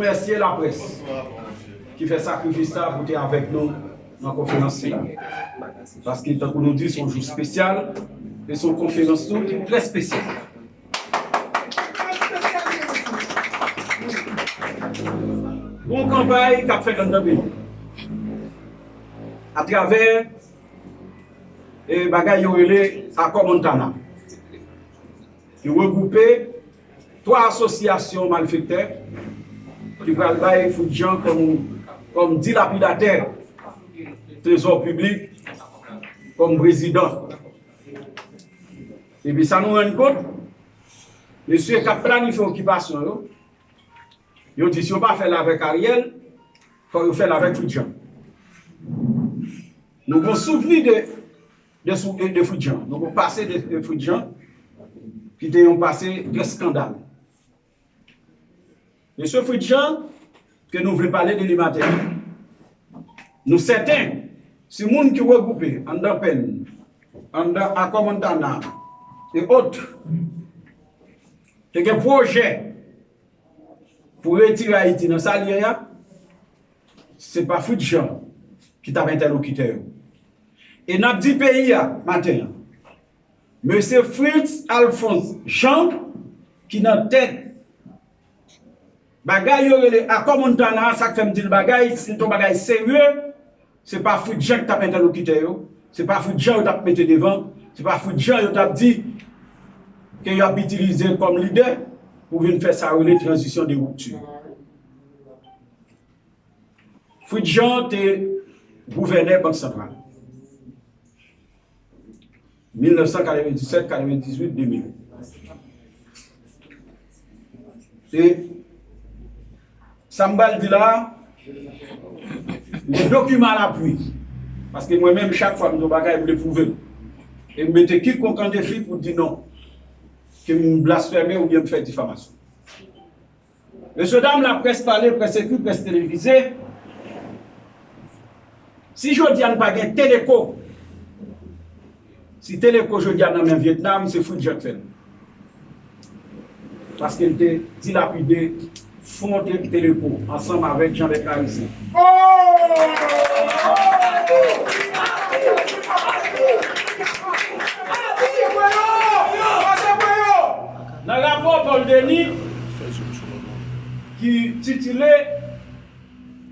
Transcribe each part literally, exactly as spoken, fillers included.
Remèsye laprès ki fè sakrifis sa pou te avèk nou nan konferans sila. Paske, tankou nou di, se yon jou espesyal, e se yon konferans tou ki trè espesyal. Gon kanpay k ap fèt anndan peyi atravè e bagay yo rele Akò Montana, ki regwoupe twa asosyasyon malfektè ki pral bay Fritz Jean kòm, kòm dilapidatè trezò piblik, kòm prezidan. Epi sa nou rann kont, mesye k ap planifye okipasyon yo, yo di si yo pa fè l avèk Ariel, fò yo fè l avèk Fritz Jean. Nou gon souvni de, de, sou- de, de Fritz Jean. Nou gon pase de, de Fritz Jean, ki te yon pase trè eskandal. Mesye Fritz Jean, ke nou vle pale de li maten an, nou sèten, si moun ki regwoupe anndan pen, anndan Akò Montana e ot, te gen pwojè pou retire Ayiti nan sa l ye a, se pa Fritz Jean ki t ap entèlokitè yo. E n ap di peyi a maten an, mesye Fritz Alphonse Jean ki nan tèt bagay yo rele Akò Montana, sa k fè m di l bagay, si l t yon bagay serye, se pa Fritz Jean ki t ap entèlokitè yo, se pa Fritz Jean yo t ap mete devan, se pa Fritz Jean yo t ap di ke y ap itilize kòm lidè pou vin fè sa yo rele tranzisyon de ripti. Fritz Jean te gouvènè Bank Santral. Mil nèf san katrevenndisèt, katrevenndizwit, de mil. E sa m pral di la, gen dokiman lapui. Paske mwen menm, chak fwa m di yon bagay, m vle pwouve l. E m mete kikonk an defi pou di non. Ke m blasfème oubyen m fè difamasyon. Mesye dam, laprès pale, près ekri, près televize. Si jodi a n pa gen Teleko, si Teleko jodi a nan men Vyetnam, se Fritz Jean k fè l. Paske l te dilapide fon Te- Teleko ansanm avèk Jean Bertrand Aristide. Nan rapò Paul Denis, ki titile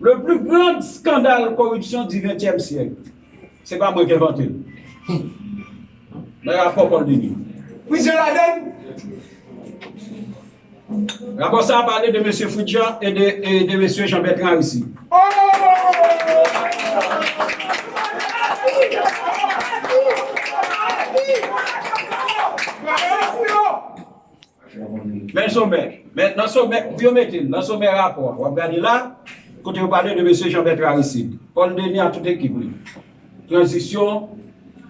Le plus grand scandale corruption du vingtième siècle, se pa mwen ki envante l. Nan rapò Paul Denis. Fritz Jean ladan l. Rapò sa a pale de mesye Fritz Jean e de, e de mesye Jean Bertrand Aristide. Men somè, men nan somè, pou yo mete l nan somè rapò a, w ap gade la, kote yo pale de mesye Jean Bertrand Aristide, Paul Denis ak tout ekip li. Tranzisyon,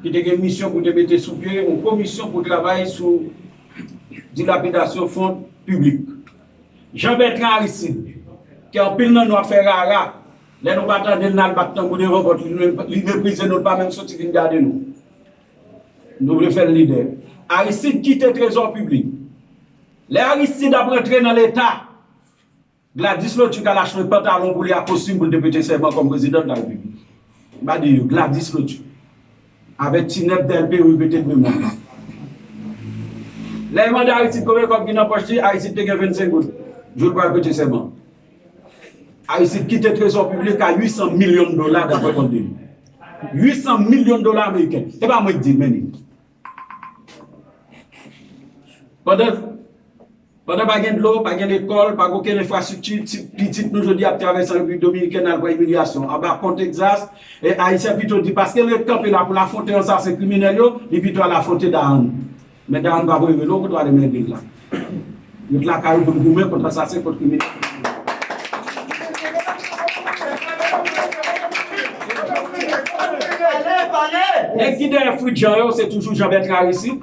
ki te gen misyon pou te mete sou pye yon komisyon pou travay sou dilapidasyon fon piblik. Jean Bertrand Aristide, ke anpil nan nou ap fè rara, lè nou pa tande l, n al bat tanbou devan pòt li, li meprize nou, l pa menm soti vin gade nou. Nou vle fè l lidè. Aristide kite trezò piblik. Lè Aristide ap rantre nan Leta, Gladys Lotue k al achte pantalon pou li ak kostim pou l te prete sèman kòm prezidan de la repiblik. M a di yo, Gladys Lotue. Avèk ti nèb Del Perro, repete de memwa. Lè yo mande Aristide konbyen kòb ki nan pòch li, Aristide te gen vennsenk goud. Jou l pral prete sèman. Aristide kite trezò piblik a uit san milyon dola, daprè kont de li. Uit san milyon dola ameriken. Se pa mwen ki di l, men li. Pandan, pandan pa gen dlo, pa gen lekòl, pa gen okenn enfrastrikti, ti, pitit nou jodi ap travèse an Repiblik Dominikèn al pran imilyasyon. Anba pon Tegzas, e Ayisyen pito di, paske l ret kanpe la pou l afwonte ansanm ak kriminèl yo, li pito al afwonte Dahan. Men Dahan pa voye rele w pou w ale mande l la. Yo t lakay ou pou n goumen kont asasen, kont kriminèl. Nèg ki dèyè Fritz Jean yo, se toujou Jean Bertrand Aristide.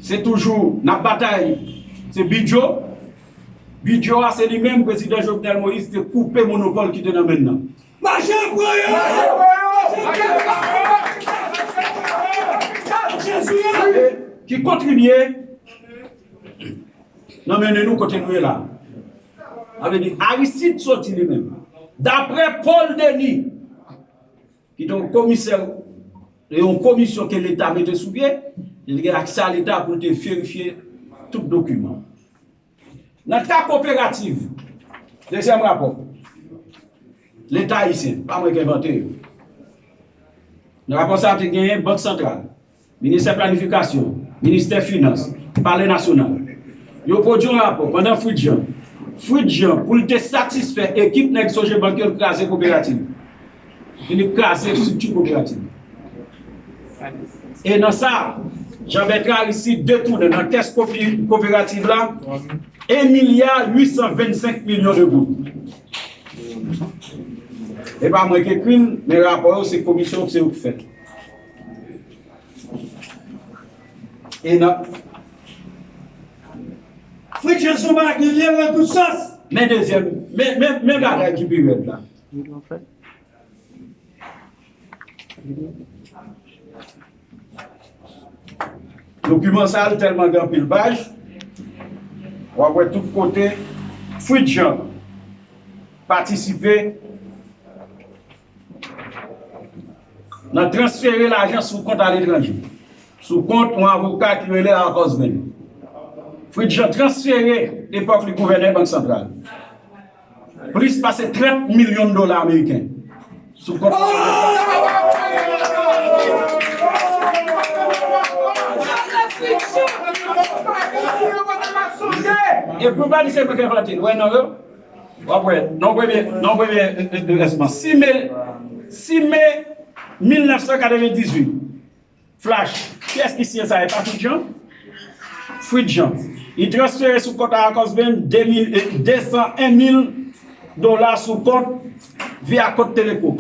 Se toujou n ap batay. Se Bidjo. Bidjo a, se li menm prezidan Jovenel Moïse te koupe monopòl ki te nan men l nan. Mache pran yo! Ki kontribye nan mennen nou kote nou ye la. Sa vle di, Aristide soti li menm. Daprè Paul Denis, ki te yon komisè, yon komisyon ke Leta mete sou pye, li gen aksè a Leta pou l te verifye tout dokiman. Nan ka koperativ, dezyèm rapò, Leta ayisyen, pa mwen ki envante yo. Nan rapò sa a te genyen Bank Santral, Ministè Planifikasyon, Ministè Finans, Palè Nasyonal. Yo pwodui yon rapò pandan Fritz Jean. Fritz Jean, pou l te satisfè ekip nèg Sogebank yo, l kraze koperativ. Li kraze estrikti koperativ. E nan sa, Jean Bertrand Aristide detounen nan kès kopi-, koperativ la en milya uit san vennsenk milyon de goud. E pa mwen ki ekri l, men rapò yo, se komisyon, se yo ki fè l. E nan Fritz Jean Soma gen lyèl nan tout sans. Men dezyèm, men, men, men bagay ki pi rèd la. Dokiman sa a, l tèlman gen anpil paj, w ap wè tout kote Fritz Jean patisipe nan transfere lajan sou kont aletranje, sou kont yon avoka ki rele Arcosben. Fritz Jean transfere, epòk li gouvènè Bank Santral, plis pase trant milyon dola ameriken sou kont. E pou pa di se mwen ki envante l, wè non yo. W ap wè, nan premye, nan premye, e, e, e, rèsman, sis me, sis me mil nèf san katrevendizuit. Flash, kiyès ki siyen sa? E pa Fritz Jean? Fritz Jean. Li transfere sou kont a Arcosben de mil, e, de san en mil dola sou kont via kont Teleco.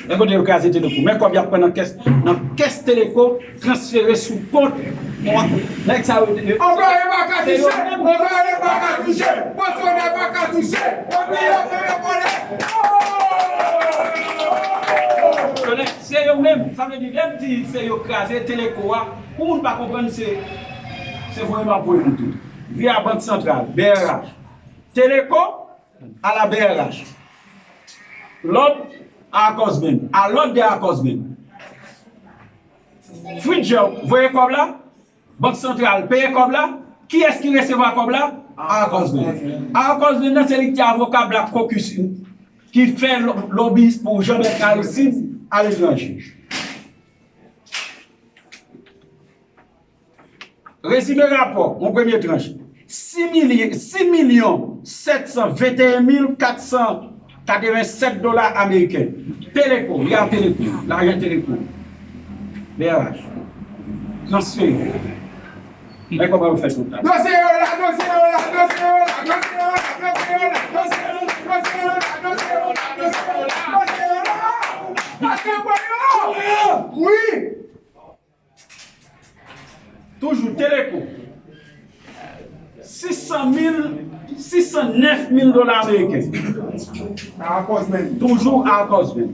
Men kote yo kraze Teleco. Men kòb y ap pran nan kès, nan kès Teleco, transfere sou kont. Nèg sa yo, yo, Anplwaye pa ka touche! Anplwaye pa ka touche! Pasyone pa ka touche! Anplwaye pa ka touche! Se yo menm, sa vle di, lè m di se yo kraze Teleco a, pou moun pa konprann, se, se voye m ap voye moun tou. Via Bank Santral, B R H, Teleco, a la B R H. Lòd a Arcosben, a lòd de Arcosben. Fritz Jean voye kòb la, Bank Santral peye kòb la. Kiyès ki resevwa kòb la? Arcosben. Arcosben nan se li ki te avoka Black Caucus ki fè lo-, lobbyist pou Jean Bertrand Aristide aletranje. Rezime rapò, yon premye tranch. Sis milye, sis milyon sèt san venteyen mil kat san katrevensèt dola ameriken. Teleco, li a Teleco, lajan Teleco. B R H. Transfere. Men kòman yo fè sou tab. Dosye yo la, dosye yo la, dosye yo la, dosye yo la. Wi. Toujou Teleco. Sis san mil, sis san nèf mil dola ameriken. Arcosben. Toujou Arcosben.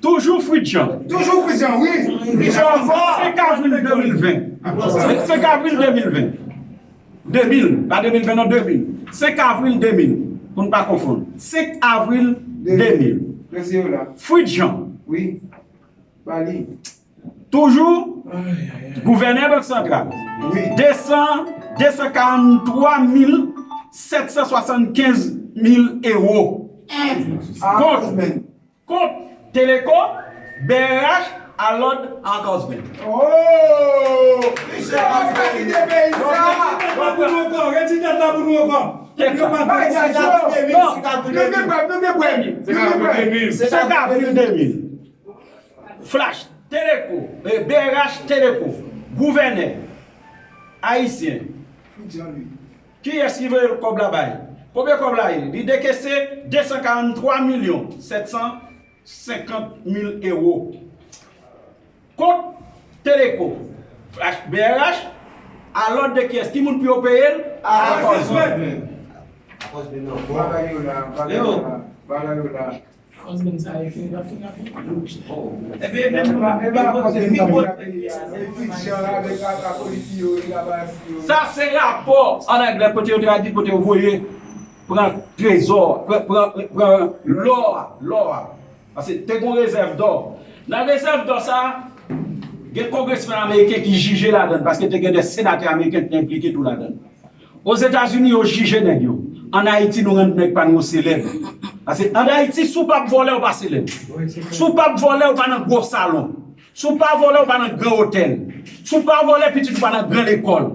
Toujou Fritz Jean. Toujou Fritz Jean, wi. Fritz Jean ankò. Senk avril de mil ven. Senk avril de mil ven. De mil, pa de mil ven non, de mil. Senk avril de mil. Pou n pa konfonn. Senk avril de mil. Fritz Jean. Wi. Ba li. Toujou, gouvènè Bank Santral. Wi. De san, de san karanntwa mil sèt san swasannkenz mil ewo. Kont, kont Teleco, B R H, a lòd Arcosben. Oh! Misye pa ka kite peyi sa! Redi dat la pou nou ankò, redi dat la pou nou ankò. Yo pa vle sa. Nou gen prèv, nou gen prèv. Senk avril de mil. Flash, Teleco, eh, B R H Teleco, gouvènè ayisyen. Kiyès ki voye kòb la bay? Konbyen kòb la ye? Li dekese de san karanntwa milyon sèt san senkant mil ewo. Kont Teleco, Flash, B R H, a lòd de kiyès? Ki moun pou yo peye l? Arcosben. Bagay yo la, bagay yo la, bagay yo la. Husband sa yo fini, y ap fini, y ap fini. Epi, epi, epi, epi, epi, epi, epi, Sa se rapò an anglè kote yo te di kote yo voye pran trezò, pran, pran, pran lò a, lò a. Paske te gon rezèv dò. Nan rezèv dò sa, gen kongresmen ameriken ki jije ladan l, paske te gen de senatè ameriken ki te enplike tou ladan l. Ozetazini, yo jije nèg yo. Ann Ayiti, nou rann nèg pa nou yo selèb. Paske ann Ayiti, si w p ap vòlè, ou pa selèb. Si w p ap vòlè, ou pa nan gwo salon. Si w pa vòlè, ou pa nan gran otèl. Si w pa vòlè, pitit ou pa nan gran lekòl.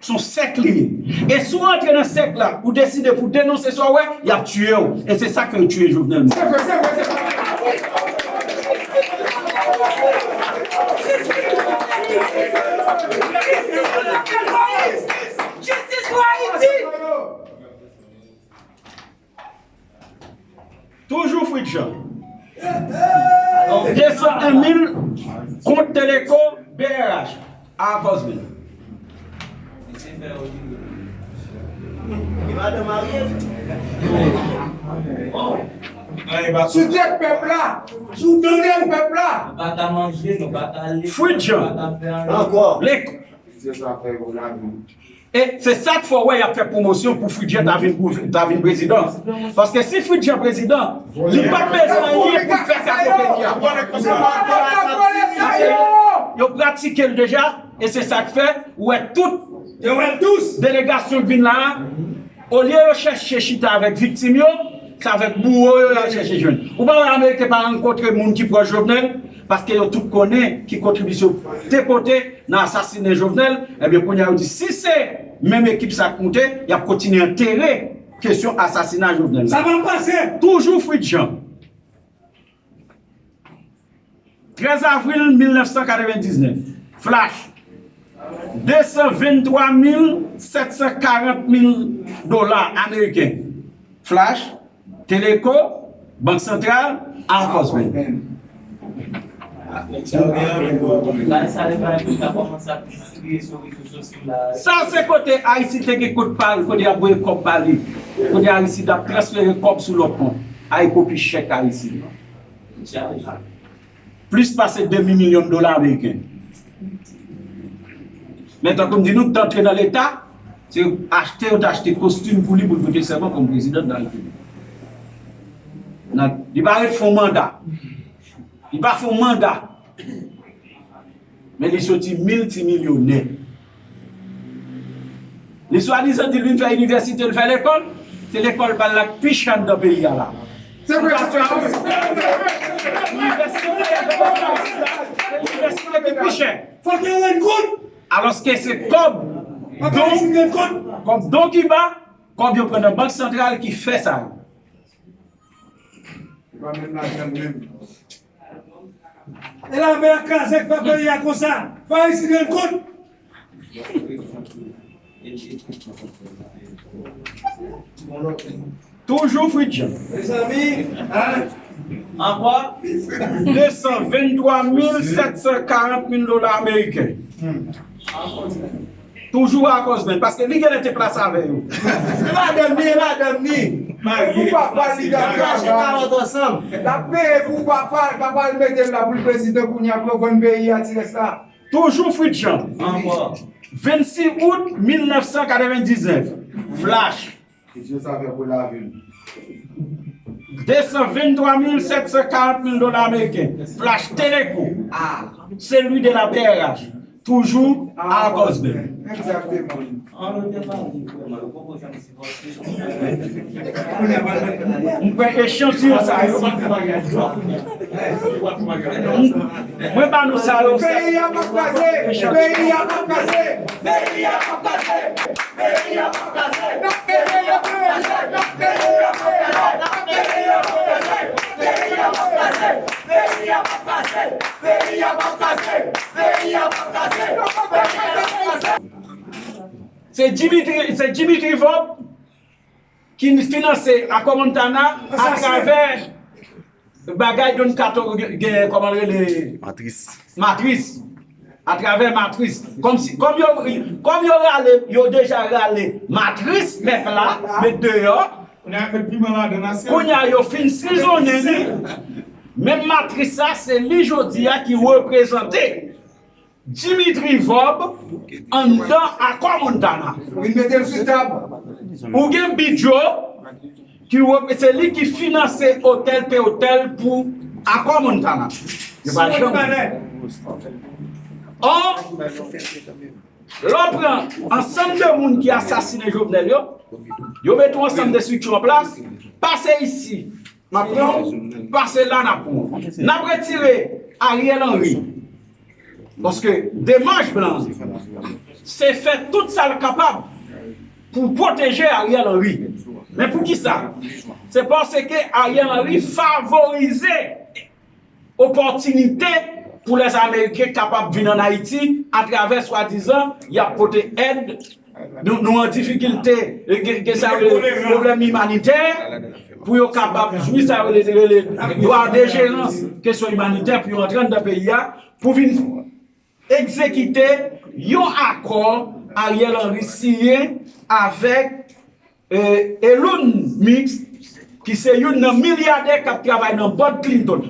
Se yon sèk li ye. E si w rantre nan sèk la, ou deside pou w denonse sa w wè, y ap tiye w. E se sa k fè yo tiye Jovenel Moïse. Se vre, se vre, se vre. Jistis pou Ayiti! Toujou Fritz Jean. De san en mil kont Teleco B R H. A kòz mil. Sou tèt pèp la. Sou tèt pèp la. Fritz Jean. Ankò. E se sa k fè w wè y ap fè pwomosyon pou Fritz Jean ta vin gouv-, ta vin prezidan. Paske si Fritz Jean prezidan, li p ap bezwen anyen pou l fè kato peyi a. Yo pratike l deja, e se sa k fè ou wè tout delegasyon k vin la a, olye yo chèche chita avèk viktim yo, se avèk bouwo yo y al chèche jwenn. Ou pa wè Ameriken pa rankontre moun ki pwòch Jovenel, paske yo tout konnen ki kontribisyon te pote nan asasinen Jovenel, ebyen, kounye a, yo di, si se menm ekip sa k moute, y ap kontinye antere kesyon asasina Jovenel la. Sa p ap pase! Toujou Fritz Jean. Trèz avril mil nèf san katrevendiznèf. Flash. De san venntwa mil sèt san karant mil dola ameriken. Flash. Teleco, Bank Santral, Arcos Bank. Sa se kote Aristide te gen kont pa l, kote y ap voye kòb ba li. Kote Aristide ap transfere kòb sou lòt kont. Ay kopi chèk Aristide. Plis pase demi milyon dola ameriken. Men tankou m di nou, t antre nan Leta, se achte yo t achte kostim pou li, pou l prete sèman kòm prezidan de la Repiblik. Nan, li pa ret fè yon manda. Li pa fè yon manda. Men li soti miltimilyonè. Li swadizan di l vin fè inivèsite, l fè lekòl. Se lekòl pa l la k pi chè anndan peyi a la. Se vre, se vre. Inivèsite, se inivèsite ki pi chè. Fòk yo rann kont. Alòske se kòb don, kòb don Kiba, kòb yo pran nan Bank Santral ki fè sa yo. E pa menm lajan menm. E lame a kraze k fè peyi a konsa. Fò Ayisyen rann kont. Toujou Fritz Jean. Mezanmi, hein? Ankò? De san venntwa mil sèt san karant mil dola ameriken. Toujou Arcos Bank, paske li genlè te plase avè yo. E madanm ni, e madanm ni. Pou papa li t ap travay. L ap peye pou papa l, papa l mete l la pou l prezidan kounye a pou yo vann peyi a ti rès la. Toujou Fritz Jean. Ankò. Vennsis out mil nèf san katrevendiznèf. Flash. Ki Dye sa fè pou lavi l. De san venntwa mil sèt san karant mil dola ameriken. Flash Teleco. Ah, celui de la B R H. Toujou Arcos Bank. Egzakteman. M pran echantiyon sa yo. Mwen ba nou sa yo. Peyi a p ap kraze. Peyi a p ap kraze. Peyi a p ap kraze. Peyi a p ap kraze. N ap mete yo prezidan. N ap mete yo prezidan. N ap mete yo prezidan. Peyi a p ap kraze. Peyi a p ap kraze. Peyi a p ap kraze. Peyi a p ap kraze. Peyi a p ap kraze. Se Dimitri, se Dimitri Vorbe ki finanse Akò Montana atravè bagay Don Kato gen, kòman l rele? Matris. Matris. Atravè Matris. Kòmsi, kòm yo, kòm yo rale, yo deja rale Matris pèp la, met deyò, Kounye a yo fin sizonnen li. Menm matris sa, se li jodi a ki reprezante Dimitri Vorbe anndan Akò Montana. Ou gen Bidjo, ki rep- se li ki finanse otèl Peotèl pou Akò Montana. Yo pa janm. Or, lè w pran ansanm de moun ki asasinen Jovenel yo, yo mete yon ansanm de estrikti an plas, pase isi, m ap pran w, pase la, n ap pran w. N ap retire Ariel Henry. Paske demach blan se fè tout sa l kapab pou pwoteje Ariel Henry. Men poukisa? Se paske Ariel Henry favorize opòtinite pou lèzameriken kapab vin ann Ayiti atravè swadizan y ap pote èd. Nou, nou an difikilte, gen, gen sa yo rele pwoblèm imanitè, pou yo kapab jwi sa yo rele, rele dwa de jerans, kesyon imanitè, pou yo antre anndan peyi a, pou vin egzekite yon akò Ariel Henry siyen avèk eh, Elon Musk, ki se youn nan milyadè k ap travay nan bòd Clinton.